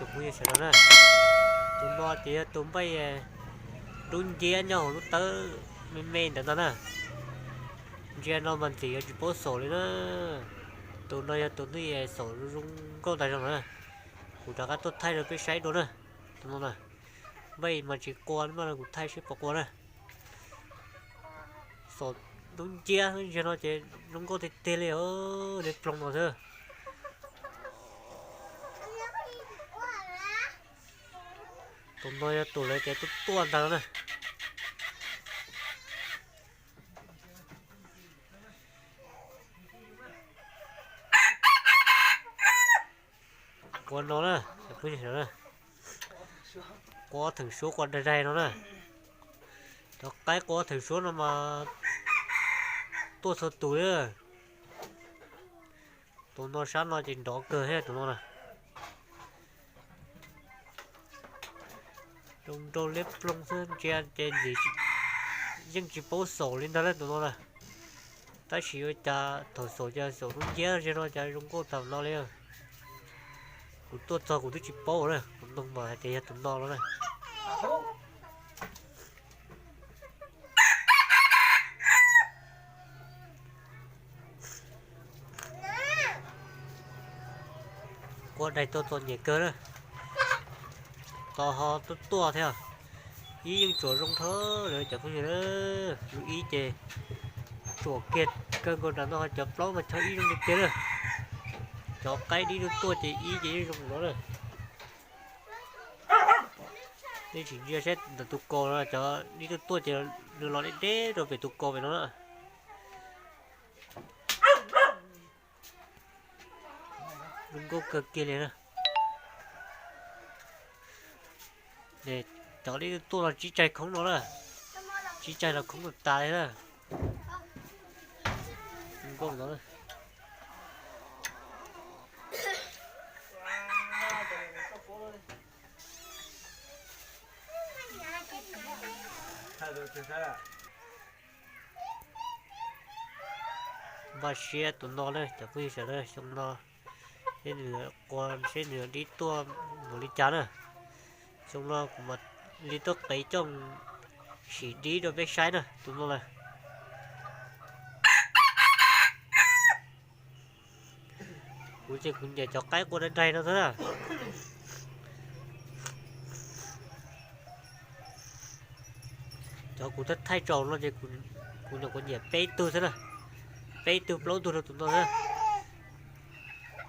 Tus phooj ywg sawv daws na, tus no ces yog tus npaj dub nciab nyob hauv lub tawb me me ntawd no na. Ntsia no mas ntxim yuav tsis paub xaum li na. Tus no yog tus hnub i xaum zoo nkauj ntag zoo na. Kuv rov qab tuaj thaij rau peb saib dua na. Tus no na, npaj mas tsis qua, mas kuv thaij seb puas qua na. Xaum dub nciab ntsia no ces zoo nkauj tiag tiag li os, liab ploog no xwb. Tus no yog tus lawv tias tuaj tuaj ntag no na. Qua no na, phooj ywg na, qua theem suab qua dai dai no na. Cov qaib qua theem suab no mas tuaj txhua tus li. Tus no sab no ces nrov kawg thiab tus no na. Zoo nraug liab ploog xwb, ntsia ces ntxim yeej tsis paub xaum li ntag lauj tus no na. Tab sis ua cas thaum xaum ces xaum dub nciab zig no cas zoo nkauj thaum no li. Kuv tuaj txog kuv twb tsis paub na, kuv noog mas hais tias yog tus no no na. Qua dai tuaj txom nyem kawg na. Tos ho tuaj tuaj thiab. Ib yeej tsuam zoo dhawv lawm cov phooj ywg na. Lub ib ces tsuam kiag kawg nkaus nram no, ho cov plaub mas cog ib zoo tiag tiag na. Cov qaib dib tuaj tuaj ces ib ces yeej zoo no na. Nej sim ntsia saib ntawm tus kaus no, cov dib tuaj tuaj ces nws los deb deb rau pem tus kaus pem no na. Zoo nkauj kawg kiag li na. Cov dib tuaj tuaj los tsib caig khoob no na. Tsib caig los khoob tas tas li na. Zoo nkauj no na. Npaj siab tus no na cov phooj ywg sawv daws, xyoo no seb nws qua, seb nws dib tuaj mus li cas na. Xyoo no kuv mam li tuaj qiv coj sim dib rau peb saib na tus no na. Kuv ces kuv nyiam cov qaib qua dai dai no xwb na. Cov kuv thaij thaij tsaus no ces kuv nyuam qhuav nyiam peb tug xwb na. Peb tug plaub tug rau tus no xwb.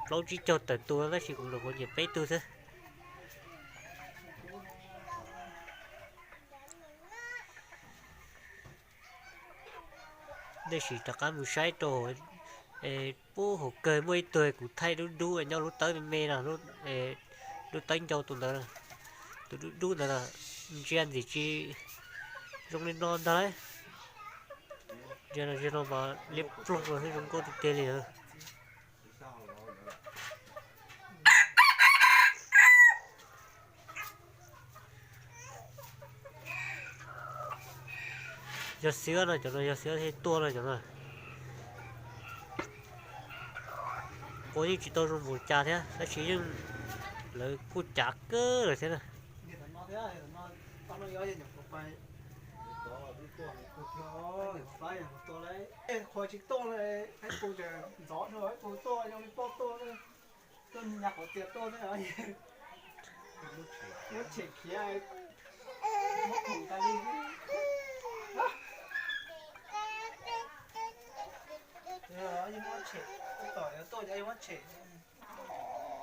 Plaub tsib caug tawm tus no tab sis kuv nyuam qhuav nyiam peb tug xwb. Nej sim rov qab mus saib rau pub hauv kawg muaj ib tug kuv thaij dub dub nyob lub tawb me me no, lub tawb ncau tus ntawd, tus dub dub ntawd na, ntsia ntxim tsis zoo li no ntag lauj. Ntsia no, ntsia no mas liab ploog los thiab zoo nkauj tiag tiag li. Yog xiab no, cov no yog xiab thiaj tuaj no cov no. Qua yeej tsis tau zoo npaum cas thiab tab sis yeej lawv kuj cav kawg lawm thiab na. Qhua tsis tuaj, ib qho ntxov, ib qho tuaj zoo li poj tuaj, tuaj nyas qhov tias tuaj xwb. Muab tshem khiav, muab khoom tas li.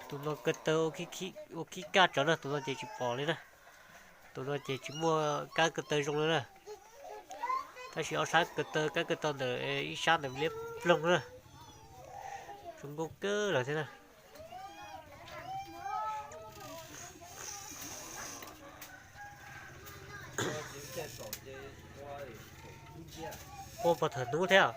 Tus no ko taw ua khib kaj tsawv na, tus no ces tsis pom li na. Tus no ces tsis muaj kab ko taw zoo li na. Tab sis ob sab ko taw, kab ko taw ntawm ib sab ntawd liab ploog na. Zoo nkauj kawg lawm thiab na. Qua puag thaum hnub thiab.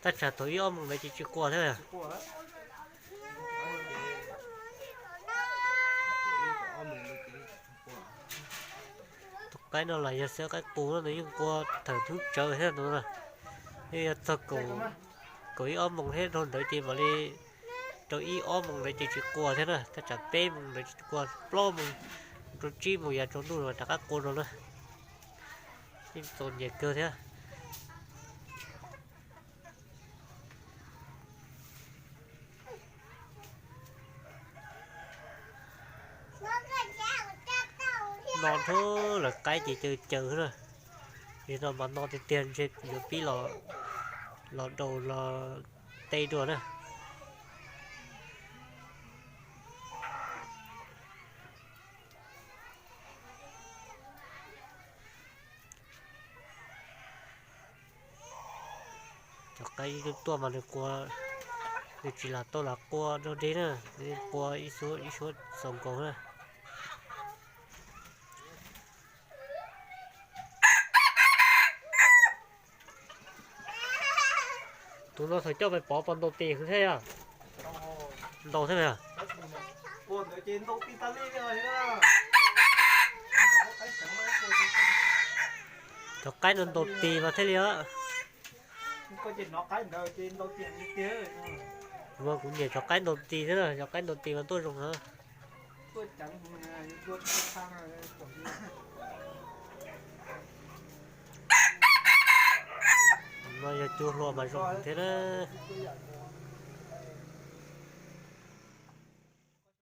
Tab tsam thaum ib ob moos ntawd ces tsis qua thiab. Qaib no los yog xwb, qaib qus no nws yeej qua thawm hnub tsawv thiab no na. Yeej yog txog kaum ib ob moos thiab, dhau ntawd ces mam li, rau ib ob moos ntawd ces tsis qua thiab na, thaj tsam peb moos ntawd tsis qua, plaub moos rau tsib moos yav tsaus ntuj los rov qab qua no na. Yeej txom nyem kawg thiab. No nrho lawv qaib ces caws caws na. Yog no mas no tiag tiag ntshe yuav pib los daus los teb dua na. Cov qaib tuaj mas nws qua, nws tsis lam tau lam qua dog dig na, nws qua ib suab ib suab xaus nkaus na. Tus no thaum coj pais pov puas ntaus tis thiab yog? Ntaus thiab yog? Cov qaib no ntaus tis mas thiaj li os. Ua kuv nyiam cov qaib ntaus tis thiab na, cov qaib ntaus tis mas tuaj zoo na. No yog cua hluas mas zoo thiab na.